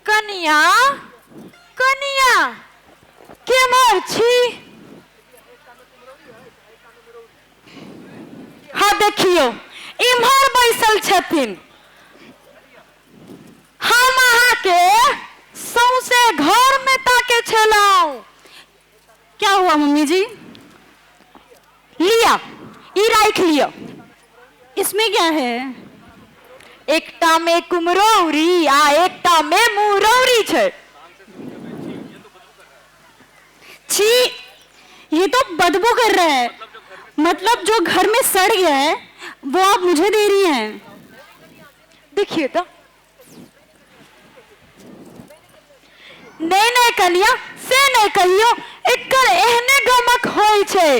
कनिया, कनिया, केम्हर छी? हाँ देखियौ, इम्हर बैसल छथिन। हम अहाँके सौंसे घरमे ताके छलहुँ। क्या हुआ मम्मी जी? लिअ, ई राखि लिअ। इसमें क्या है? एकटा में कुम्हरौरी आ एकटा में मुरौरी छै। छी, ये तो बदबू कर रहा है। मतलब जो घर में सड़ गया है वो आप मुझे दे रही हैं? देखिए तो। नहि नहि कनिया, से नहि कहियो, एकर एहने गमक होइ छै।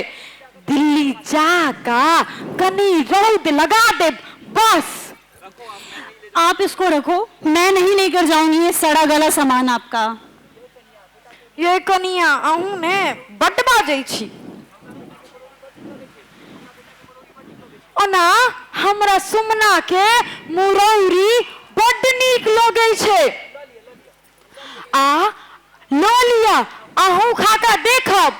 दिल्ली जा का कनी रौद लगा देब बस। आप इसको रखो, मैं नहीं लेकर जाऊंगी ये सड़ा गला सामान आपका। ये कनिया, अहूँ ने बड्ड बाजै छी। ओना हमरा सुमना के मुरौरी बड्ड नीक लगै छै। आ लऽ लिअ, अहूँ खा कऽ देखब,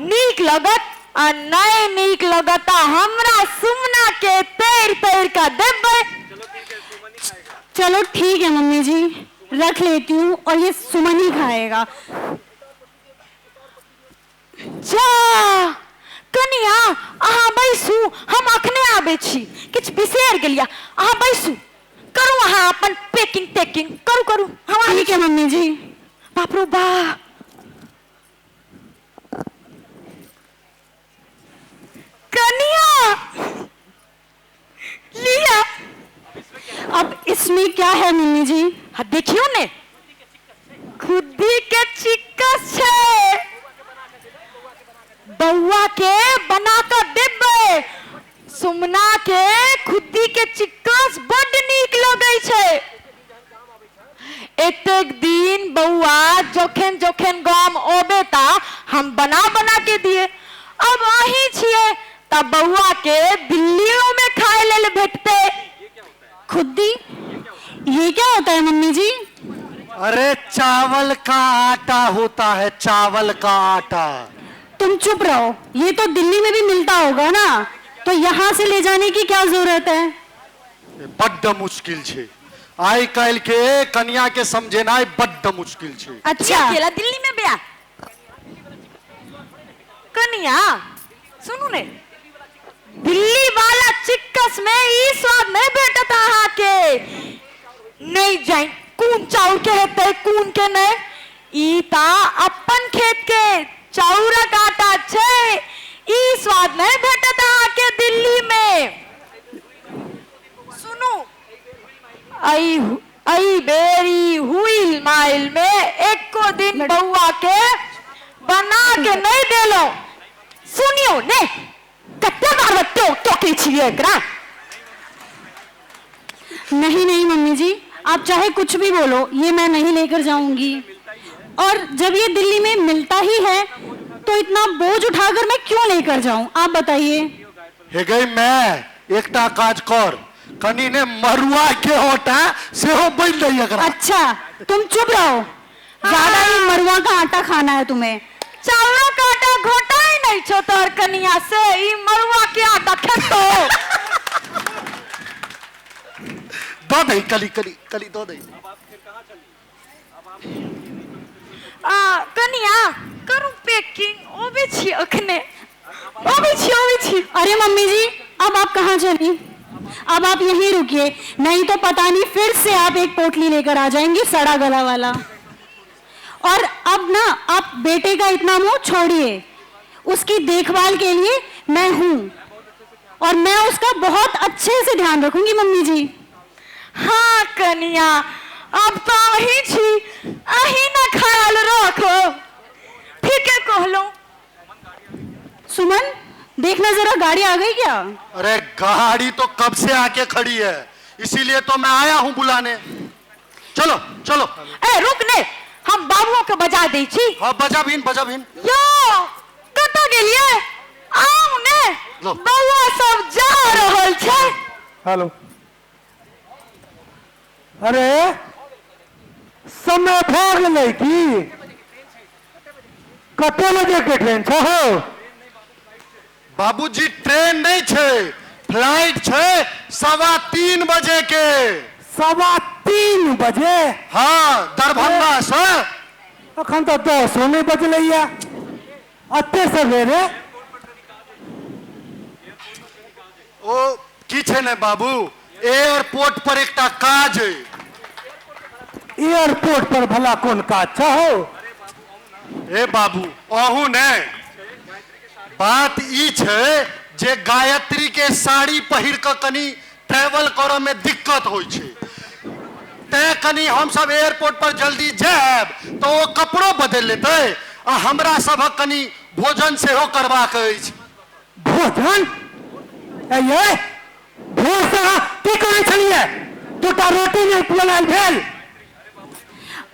नीक लगत आ नहि नीक लगत तऽ हमरा सुमना के तैर तैर कऽ देबै। चलो ठीक है मम्मी जी, रख लेती हूँ और ये सुमन ही खाएगा। जा कनिया, अहाँ बैसू, हम अखने आबै छी, किछु बिसरि गेलियै। अहाँ बैसू, करू अहाँ अपन पैकिंग तैकिंग करू करू, हम आबै। ठीक है मम्मी जी। बाप रो बा, कनिया लिया। अब इसमें क्या है मम्मी जी? हाँ देखियो ने, खुद्दी के चिक्कस छै, बौआ के बना कऽ देबै। सुमना के खुद्दी के चिक्कस बड्ड नीक लगै छै। एतेक दिन बौआ जखन जखन गाम अबे ता हम बना बना के दिए, अब अहीं छियै त बौआ के दिल्लियो में खाए लेल भेटतै। खुद्दी ये क्या होता है मम्मी जी? अरे चावल का आटा होता है, चावल का आटा। तुम चुप रहो, ये तो दिल्ली में भी मिलता होगा ना, तो यहाँ से ले जाने की क्या जरूरत है? बड्ड मुश्किल छै आइ काल्हि के कनिया के समझेनाइ, बड्ड मुश्किल छै। अच्छा। केला दिल्ली में ब्याह। कनिया सुनू ने, दिल्ली वाला चिक्कस में ई स्वाद नहीं भेटत अहाँके। नहीं जाइन कोन चाउर के हेतै कोन के नहीं, ई ता अपन खेत के चाउरक आटा छै, ई स्वाद नहीं भेटत अहाँके दिल्ली में। सुनू, अई अई बेरी हुइल माइल में एको दिन बौआ के बना के नहीं देलहुँ। सुनियो ने, कते बार टोकै छियै एकरा। नहीं नहीं मम्मी जी, आप चाहे कुछ भी बोलो, ये मैं नहीं लेकर जाऊंगी। और जब ये दिल्ली में मिलता ही है तो इतना बोझ उठाकर मैं क्यों लेकर जाऊं, आप बताइए। हे गई मैं, एकटा काज कर, कनी ने मरुआ के आटा सेहो बनि दै एकरा। अच्छा तुम चुप रहो, ज्यादा ही मरुआ का आटा खाना है तुम्हें। चाउरक आटा घोटाइ नहि छौ तोहर कनिया से, ई मरुआ के आटा खेतौ? दऽ दही, कली कली कली दऽ दही। आ कनिया करू पैकिंग, अबै छी अखने, अबै छी अबै छी। अरे मम्मी जी, अब आप कहाँ चली? अब आप यहीं रुकिए, नहीं तो पता नहीं फिर से आप एक पोटली लेकर आ जाएंगी सड़ा गला वाला। और अब ना आप बेटे का इतना मुंह छोड़िए, उसकी देखभाल के लिए मैं हूँ और मैं उसका बहुत अच्छे से ध्यान रखूंगी मम्मी जी। हाँ कनिया, अब तो अहीं छी, अहीं ना ख्याल रखो। ठीके कहलहुँ। सुमन देखना जरा, गाड़ी आ गई क्या? अरे गाड़ी तो कब से आके खड़ी है, इसीलिए तो मैं आया हूँ बुलाने। चलो चलो। ए रुक ने, हम बाबुओ के बजा दै छी। हाँ बजा भीन, बजा भीन। यो कतऽ गेलियै? आउ ने। लो। बौआ सब जा रहल छै। हेलो, अरे समय भऽ गेलै की? कते बजे के ट्रेन छै हौ? बाबूजी ट्रेन नहि छै, फ्लाइट छै 3:15 बजे के। 3:15 बजे? हाँ, दरभंगा से। अखन तऽ 10 नहि बजलैया, अते सवेरे? ओ की छै ने बाबू, एयरपोर्ट पर एकटा काज अइ। एयरपोर्ट पर भला कोन काज छौ? ए बाबू अहू ने, बात ई छै जे गायत्री के साड़ी पहिर कऽ कनी ट्रेवल करऽ में दिक्कत होइ छै, तैं कनी हमसब एयरपोर्ट पर जल्दी जायब तऽ ओ कपड़ो बदलि लेतै आ हमरा सभक कनी भोजन सेहो करबाक अछि। भोजन? ए ये भोर से अहाँ की करै छलियै? दूटा रोटी नहि बनायल भेल?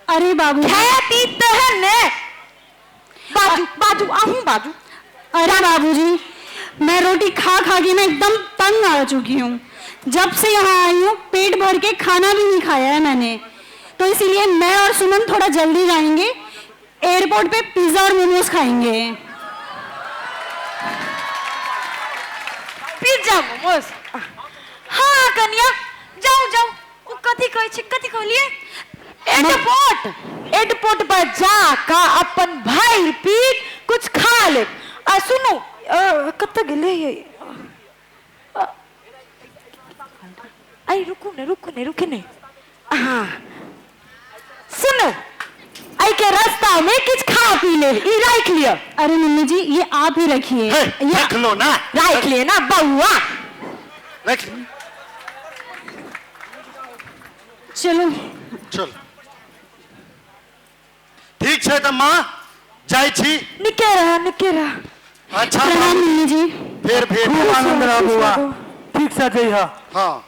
अरे बाबू खाय पी तहन ने। बाजू बाजू अहूँ बाजू। अरे बाबूजी मैं रोटी खा खा के ना एकदम तंग आ चुकी हूँ। जब से यहाँ आई हूँ पेट भर के खाना भी नहीं खाया है मैंने, तो इसीलिए मैं और सुमन थोड़ा जल्दी जाएंगे, एयरपोर्ट पे पिज्जा और मोमोज खाएंगे। पिज्जा मोमोज? हाँ कन्या जाओ जाओ। ओ कथी कहै छै, कथी कहलिए? एयरपोर्ट, एयरपोर्ट पर जा का अपन भरि पीट कुछ खा ले। आ सुनू, कतऽ गेलै ये? अरे रुकू ने, रुकू ने, रुकू ने। हाँ सुनू, एहि के रास्ता में किछ खा पी ले, ई राखि लिअ। अरे मम्मी जी ये आप ही रखिए। हे, ये रख लो ना। राखि लिअ ना बउआ। रख। चलो चल ठीक छै तऽ माँ जाइ छी। निके रह, निके रह। अच्छा प्रणाम मम्मी जी। फेर भेट। खूब आनंद रह बउआ, ठीक से जइह। हाँ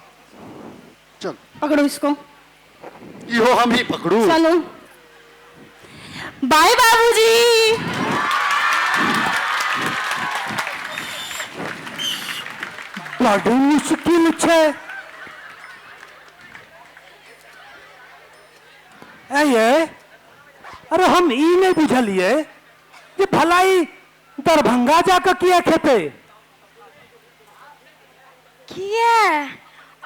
चल पकड़ो इसको। इहो हम ही पकड़ू। चलो बाय बाबूजी। बड़ मुश्किल छै। ए ये, अरे हम ई नहीं बुझलिए जे भलाई दरभंगा जाकर किया खेते? किया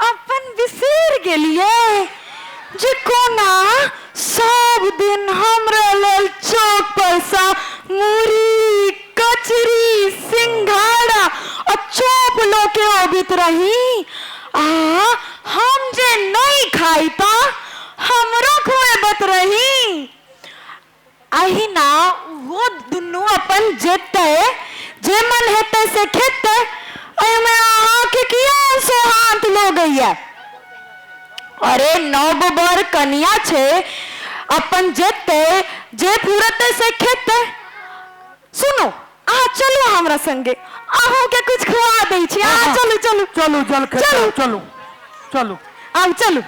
अपन बिसरि गेलिए जे कोना सब दिन हमरा लेल चौक पर सा मुरही कचरी सिंघाड़ा आ चॉप लऽ के अबैत रही, आ हम जे नहीं खाई त हमरो खुएबत रही। अहिना वो दुनू अपन जेतै, जे मन हेतै से खेतै, एहिमे अहाँके किया सोहांत लगैया? अरे नव बर कनिया छै, अपन जेतै जे फुरतै से खेतै। सुनू अहाँ चलू हमरा संगे, अहूँके कुछ खुआ दै छी। अहाँ चलू चलू चलू जल चलू। चलू चलू आउ चलू।